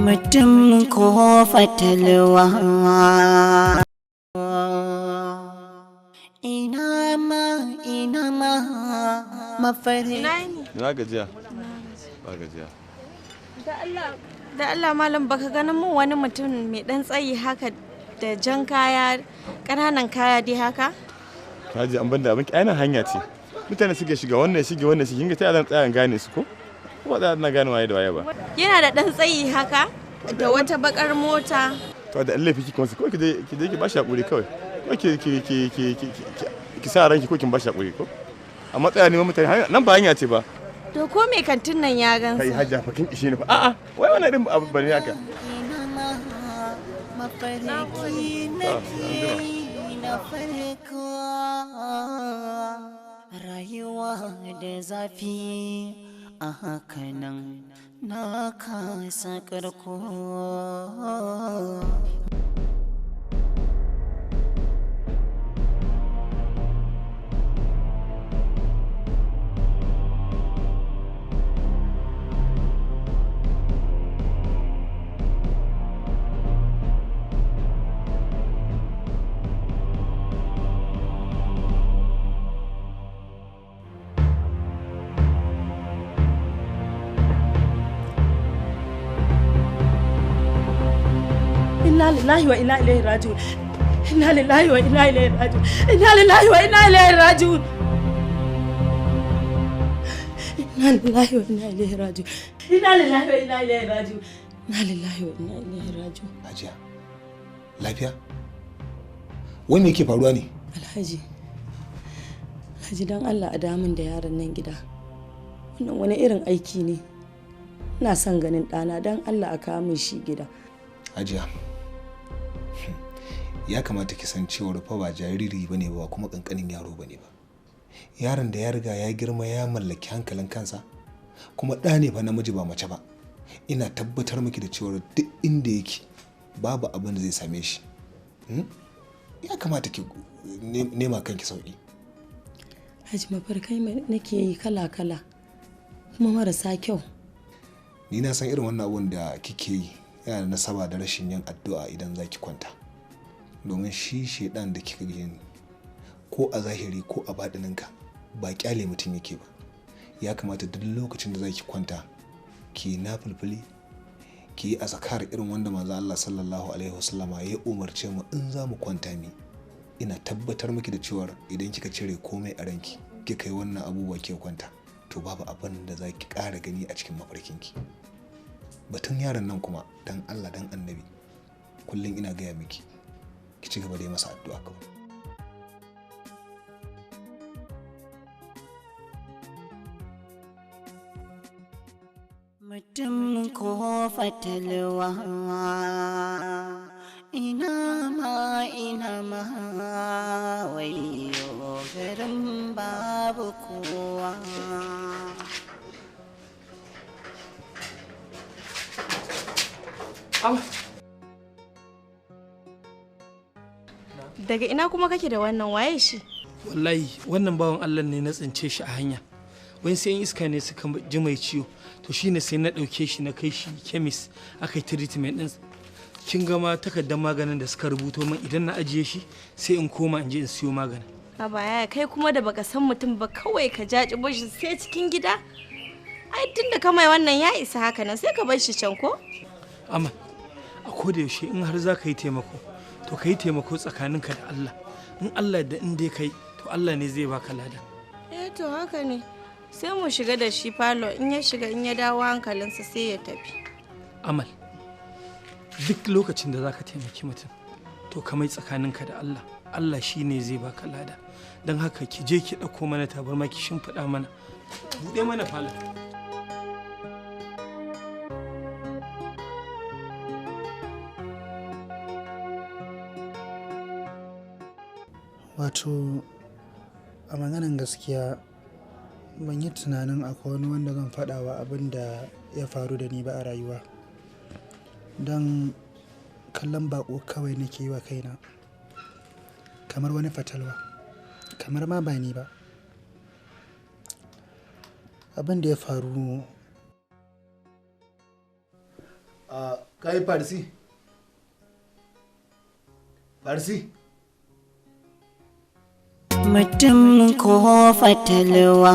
Mutum ko fatalwa, ina ma, ina ma mafarki. Ina yini? Na gajiya. Ba gajiya. Da Allah, da Allah malam, baka ganin mun wani mutum mai dan tsayi haka da jan kaya, ƙananan kaya dai haka? Kaji an banda abin ai nan hanya ce. Mutane suke shiga wannan ya shige wannan ya shige, kinga ta zan tsaya in gane su ko? Ko ba tsaya ina gane waye da waye ba. Yana da dan tsayi haka da wata bakar mota. To da Allah fiki kuma ko ki je ki je ki bashi hakuri kawai. Ko ki ki ki ki ki ki sa ranki ko kin bashi hakuri ko? Amma tsaya neman mutane nan ba hanya ce ba. To ko mai kantin nan ya gansa? Kai hajja fa kin ishe ni fa. A'a, wai wannan din abu bane haka. Ina ma mafarki nake na farko, rayuwa da zafi a hakanan na kasa karko. Inna lillahi wa inna ilaihi raji'un. Inna lillahi wa inna ilaihi raji'un. Inna lillahi wa inna ilaihi raji'un. Inna lillahi wa inna ilaihi raji'un. Inna lillahi wa inna ilaihi raji'un. Inna lillahi wa inna ilaihi raji'un. Hajiya, lafiya? Wai me yake faruwa ne? Alhaji, Alhaji, dan Allah a damun da yaron nan gida. Wannan wani irin aiki ne? Ina son ganin ɗana, dan Allah a kawo min shi gida. Hajiya, ya kamata ki san cewar fa ba jariri bane ba, kuma kankanin yaro bane ba. Yaron da ya riga ya girma ya mallaki hankalin kansa, kuma ɗa ne fa namiji ba mace ba. Ina tabbatar miki da cewar duk inda yake babu abin da zai same shi. Ya kamata ki nema kanki sauki. Haji, mafarkai nake yi kala-kala kuma marasa kyau. Ni na san irin wannan abun da kike yi yana da nasaba da rashin yin addu'a idan za ki kwanta. Domin shi shaidan da kika gani ko a zahiri ko a baɗininka ba kyale mutum yake ba. Ya kamata duk lokacin da za ki kwanta ki na fulfuli, ki yi azkar irin wanda manzo Allah sallallahu alaihi wasallama ya umarce mu in za mu kwanta mi. Ina tabbatar miki da cewar idan kika cire komai a ranki kika yi wannan abubuwa kika kwanta, to babu abin da za ki ƙara gani a cikin mafarkinki. Batun yaron nan kuma, dan Allah dan annabi, kullum ina gaya miki ki ci gaba da yi masa addu'a kawai. Mutum ko fatalwa, ina ma, ina ma, wayo garin babu kowa. Daga ina kuma kake da wannan, waye shi? Wallahi wannan bawan Allah ne na tsince shi a hanya. Wani sai iska ne suka ji mai ciwo, to shine sai na ɗauke shi na kai shi kemis aka yi treatment ɗin. Kin ga ma takardar maganin da suka rubuto min, idan na ajiye shi sai in koma in je in siyo maganin. A baya kai kuma da baka san mutum ba kawai ka jaji shi sai cikin gida. Ai tunda ka mai wannan ya isa haka nan, sai ka bar shi can ko? Amma a koda yaushe in har za ka yi taimako, to ka yi taimako tsakaninka da Allah. In Allah da in dai kai, to Allah ne zai baka lada. Eh to haka ne. Sai mu shiga da shi falo, in ya shiga in ya dawo hankalinsa sai ya tafi. Amal, duk lokacin da zaka taimaki mutum, to ka mai tsakaninka da Allah. Allah shi ne zai baka lada. Don haka ki je ki ɗauko mana tabarma ki shimfiɗa mana. Buɗe mana falon. Wato a maganan gaskiya ban yi tunanin akwai wani wanda zan faɗa wa abin da ya faru da ni ba a rayuwa. Don kallon baƙo kawai nake yi wa kaina, kamar wani fatalwa, kamar ma ba ni ba. Abin da ya faru, Kai Farisi, Farisi. Mutum ko fatalwa.